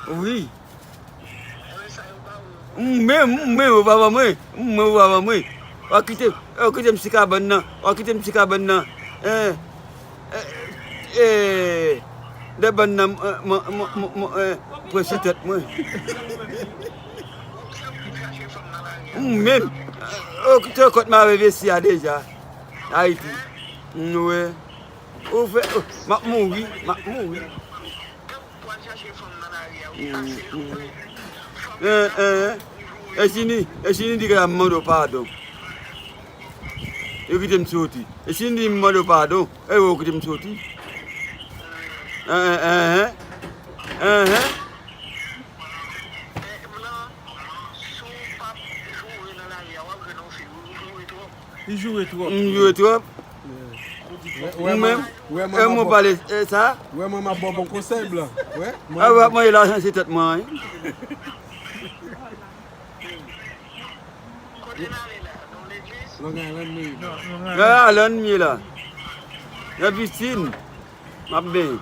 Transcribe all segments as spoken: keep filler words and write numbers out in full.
Wi. M menm, m menm, ou pa ban mwen. M menm, ou pa ban mwen. W a kite, w a kite m sou kabann nan. W a kite m sou kabann nan. Eh, eh, eh, de bann nan, eh, mwen, mwen, mwen, mwen, eh, pran sou tèt mwen. M menm, eh, ou te kont m avè vesi a deja. Ayiti. M wè. Ou fè, oh, m ap mouri, m ap mouri. Mm, mm. Eh, eh, eh. E si ni, e si ni di ke m mande w padon. Yo kite m soti. E si ni di m mande w padon, e yo kite m soti. Eh, eh, eh, eh. Eh, eh. Li joure twòp. M joure twòp. Ou menm, e mwen pale, e sa? Ou wè mwen m ap ba w bon konsèy, Blan. Wè, mwen. A, w ap manje lajan se tèt mwen, wi. Long Island, mi. Long Island, mi la. Nan pisin. M ap benyen.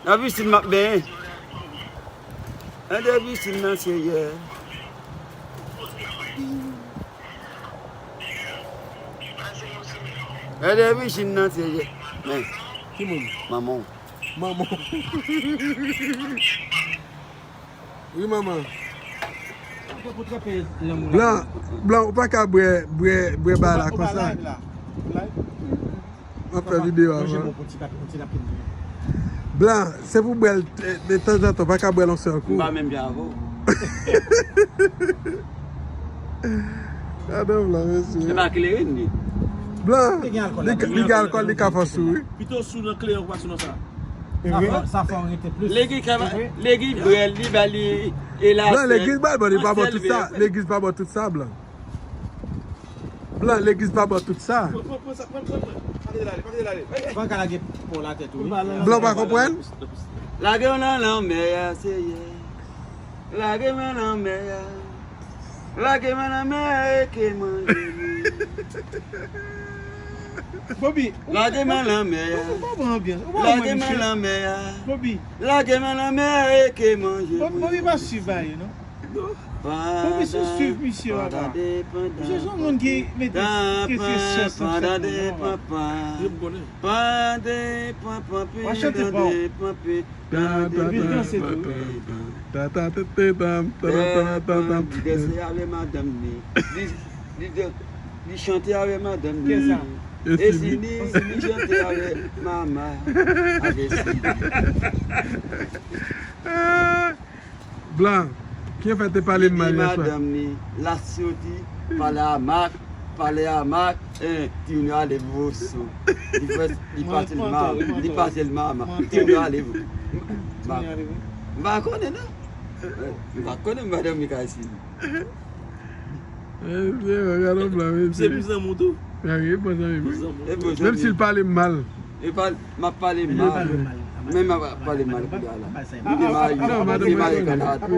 Nan pisin m ap benyen. Nan de pisin nan, Seyè. Nan de pisin nan, Seyè. Men. Ki moun? Manman w. Manman w. Wi, manman. Blan, Blan, ou pa ka bwè, bwè, bwè bagay la konsa. M ap fè videyo avan. Blan, se pou bwè l, eh, de tanzantan, ou pa ka bwè l yon sèl kou. M pa menm jan avè w. Gade Blan, mesye. Se pa kleren li. Blan, li gen alkòl, li ka fè w sou, wi. Pito sou nan kleren ou pa sou nan sa. Sa fè w rete plis. Legliz ka, legliz bwè l, li ba li, e la. Blan, legliz ba l, bon, li pa ba w tout sa. Legliz pa ba w tout sa, Blan. Blan, legliz pa ba w tout sa. Pran, pran, pran sa, pran, pran, pran. Pa kite l ale, pa kite l ale. Blan ka lage pou w la tèt ou, wi. Blan pa konprann? Lage w nan lanmè a, Seyè. Lage mwen nan lanmè a. Lage mwen nan lanmè a, e ke manje mwen. Bobi, lage mwen nan lanmè a. Ou pa bon anbyans. Ou pa bon, lage mwen nan lanmè a. Bobi. Lage mwen nan lanmè a, e ke manje mwen. Bobi pa swiv bagay yo, non. Bobi, si w swiv misye, papa. Misye se yon moun ki mete, ki fè syans nan tèt moun, non, papa. Yo m konnen. Pande, papa, pande, papa. Epi l danse tou. Li danse avè madanm li. Li, li dan-, li chante avè madanm li. Kisa? Esini, li chante avè mama. Avè Esini. Blan, ki fè te pale m mal yè swa? Li di madanm li, l ap soti, pale a Mak, pale a Mak, en, timoun yo ale voso. Li fè, li pase l mama, li pase l mama, timoun yo ale voso. M pa konnen non. M pa konnen madanm li ka isi. Eh, mesye, gade yon Blan, mesye. Se plis zanmi w tou. Gade, bon zanmi m wi. Menm si l pale m mal. E pa, m ap pale mal. Men m ap pale mal kounye a la. M demarye, m demarye Kanada. M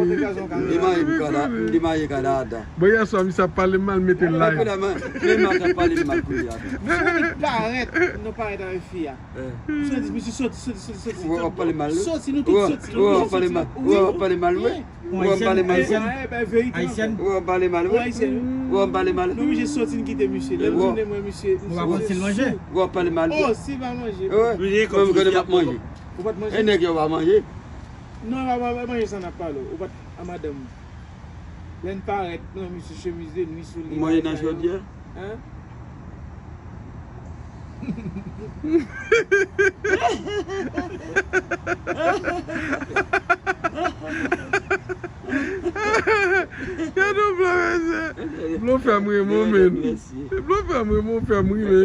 demarye Kanada, m demarye Kanada. Bon, yè swa, misye ap pale m mal, mete l live. Men m ap pale mal kounye a. Misye parèt, nou parèt avèk fi a. Misye di, misye soti, soti, soti, soti. Ou ap pale mal wi. Soti, nou tout soti. Ou ap pale mal. Ou ap pale mal wi. Ou ap pale mal wi. Ou ap pale mal wi. Ou ap pale mal. Nou oblije soti, n kite misye. Lè m tounen, mwen, misye, misye sou. Ou ap pale mal wi. Oh, si l pa manje. Wi. Mwen, m konnen m ap manje. Ou pa t manje? E nèg yo pa manje? Non, pa, pa, pa manje sa n ap pale. Ou pa t a madanm ou. Lè n parèt, non, misye chemiz de nwi sou li. Ou manje nan chodyè? Hein? Gade yon Blan, mesye. Blan fè m ri, mon men. Blan fè m ri, mon fè m ri, men.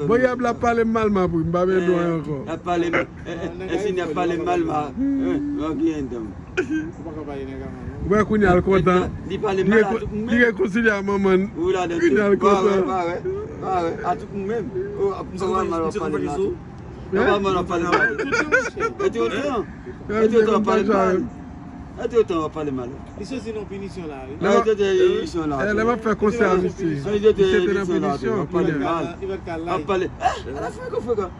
Bon, y ap la pale m mal, m ap ri, m pa vle di anyen ankò. L ap pale mal. Eh, eh, Esini ap pale mal, ma. Eh, m ap gen dan. Ou pa ka pale nèg a manman. Ou wè kounye a l kontan. Li pale mal a tout moun. Li rekonsilye a manman l. Kounye a l kontan. Pa wè, pa wè, pa wè. A tout moun menm. Ou ap pale mal, w ap pale mal. W ap pale mal, w ap pale mal. E te otan. E te otan w ap pale mal. E te otan w ap pale mal. Li soti nan pinisyon la, wi. Lè m ap fè konsè a misye. Misye te nan pinisyon kounye a. W ap pale mal. W ap pale. Eh, ala frekan, frekan.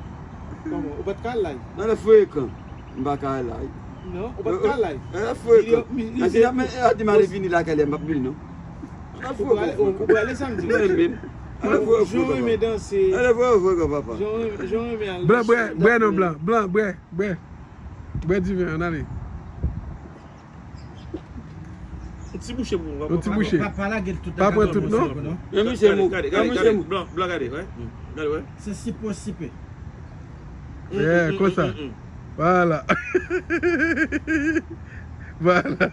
Kòman? Ou pa t ka al la? Ala frekan. M pa ka al la. Non, ou pa t ka al la. E fwe kòb. Asi ap men e ati mare vini lakay li a m ap vin non. Al fwe kòb. Ou prale samdi. Mwen menm. Al fwe kòb. Jan renmen danse. Al fwe kòb papa. Jan renmen al. Blan bwè, bwè non blan, blan bwè, bwè. Bwè diven an ale. Yon ti bouche pou mwen. Yon ti bouche. Pa lage l tout. Pa pran tout non. Men misye mou. Gade, gade, gade. Blan, blan gade, wè. Gade, wè. Se sipo sipe. Yeah, konsa. Voilà. Voilà.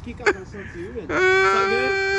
Ki ka nan santi, wi, men. Sa gen?